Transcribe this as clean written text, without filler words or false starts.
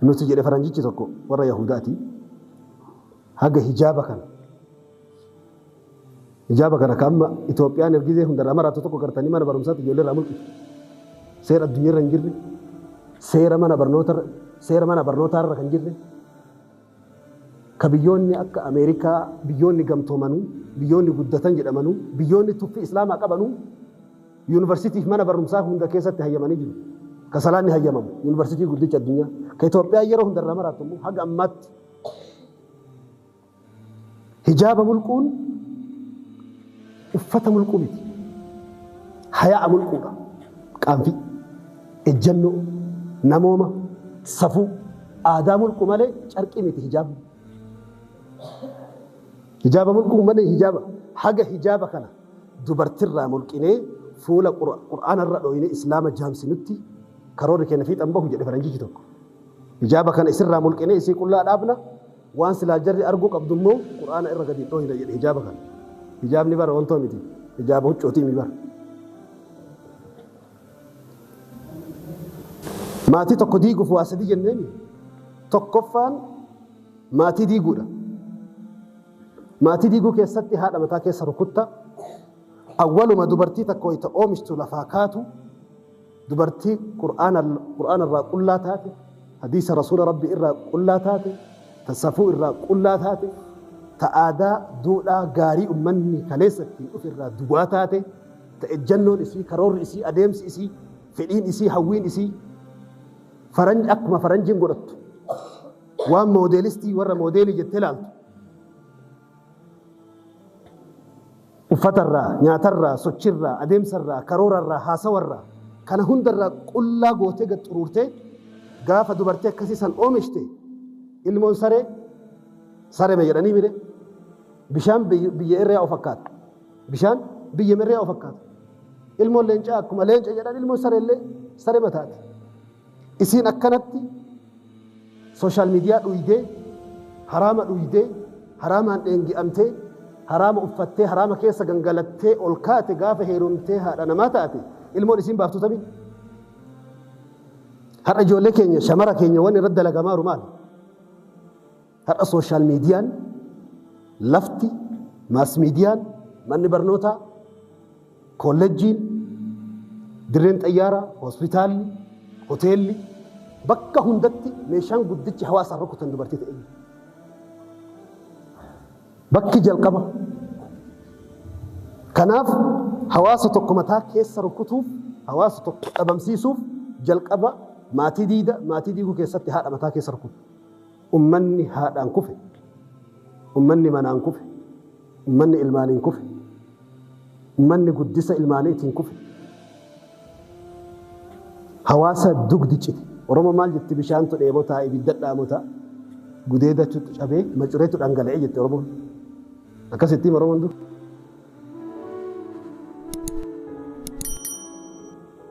Nuti jedhe faranjichi tokko warra Yahudaati haga hijaaba kana. Hijaaba kana ka amma Itoophiyaan ergizee hundarraa maraatu tokko gartanii mana barumsaatti ijoollee irraa mulqitu. Seera addunyaarra hin jirre, seera mana barnoota seera mana barnootaarra kan jirre, ka biyyoonni akka Ameerikaa, biyyoonni gamtoomanuu, biyyoonni guddatan jedhamanuu, biyyoonni tuffii Islaamaa qabanuu yuunivarsiitiif mana barumsaa hunda keessatti hayyamanii jiru. Ka salaanni hayyamamu yuunivarsiitii guddicha addunyaa. Ka Itoophiyaa yeroo hundarraa maraattu immoo haga ammaatti hijaaba mulquun uffata mulquu miti. Haya'a mulquudha. Qaanfii, ejjannoo, namooma, safuu, aadaa mulqu malee carqii miti hijaabni. Hijaaba mulquu malee hijaaba haga hijaaba kana dubartirraa mulqinee fuula Qur'aanarra dhooyinee Islaama jaamsinutti karoorri keenya fiixan bahu jedhe faranjichi tokko. Hijaaba kana isirraa mulqinee isii qullaa dhaabna, waan silaa jarri arguu qabdu immoo Qur'aana irra gadi dhooyina jedhe hijaaba kana. Hijaabni bara wantoo miti. Hijaaba huccuutii mi bara. Maatii tokko diiguuf waa sadi jenneemi. Tokkoffaan maatii diiguudha. Maatii diiguu keessatti haadha mataa keessa rukutta. Awwaluma dubartii takka wayita oomishtu lafaa kaatu, dubartii Qur'aana irraa qullaa taate, hadiisa Rasuula Rabbii irraa qullaa taate, ta safuu irraa qullaa taate, ta aadaa duudhaa gaarii ummanni kaleessa ittiin dhufe irraa duwwaa taate, ta ejjannoon isii, karoorri isii, adeemsi isii, fedhiin isii, hawwiin isii faranj akkuma faranjiin godhattu waan moodeelistii warra moodeelii jettee ilaaltu Uffatarraa, nyaatarraa, sochirraa, adeemsarraa, karoorarraa, haasawarraa, kana hundarraa qullaa gootee gad xuruurtee gaafa dubartii akkasii san oomishte ilmoon saree sareme jedhanii mire bishaan biyya irra yaa'u fakkaata. Bishaan biyya irra yaa'u fakkaata. Ilmoon leencaa akkuma leenca jedhan ilmoon sareellee sarema taati. Isiin akkanatti social media dhuydee, haraama dhuydee, haraamaan dheengi'amtee, haraama uffattee, haraama keessa gangalattee ol kaate gaafa heerumtee haadha namaa taate ilmoon isiin baaftu tami? Har'a ijoollee keenya shamara keenya wanni irratti dalagamaaru maali? Har'a social miidiyaan, lafti, maas miidiyaan, manni barnootaa, koollejjiin, dirreen xayyaaraa, hospitaalli, hoteelli, bakka hundatti meeshaan guddichi hawaasaan rukutan dubartii ta'ee jira. Bakki jalqaba. Kanaaf hawaasa tokko mataa keessa rukutuuf, hawaasa tokko dhabamsiisuuf jalqaba maatii diida, maatii diiguu keessatti haadha mataa keessa rukutu. Ummanni haadhaan kufe, ummanni manaan kufe, ummanni ilmaaniin kufe, ummanni guddisa ilmaaniitiin kufe. Hawaasa dugdi cite. Oromoo maal jetti? Bishaantu dheebotaa, ibidda dhaamotaa, gudeedatu cabee, macureetu dhangala'e jetti Oromoon. Akkasittiin Oromoon dur.